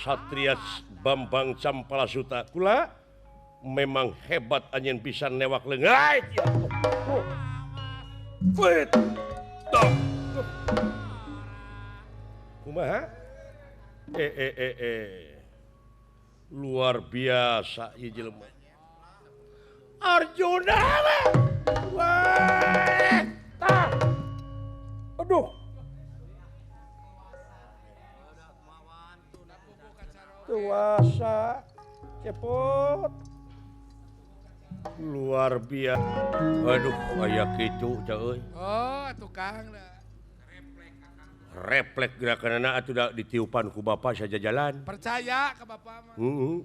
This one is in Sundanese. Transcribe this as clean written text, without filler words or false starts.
Satria Bambang Campalasuta kula memang hebat anjeun bisa newak leungeut. Kumaha? Luar biasa ieu jelema. Arjuna. Wah. Tah. Aduh. Tuasa cepot. Luar biasa. Aduh, aya kitu teh euy. Oh, tukang refleks gerakanana atuh da ditiupan ku bapak saja jalan. Percaya ke bapak mah. Heeh.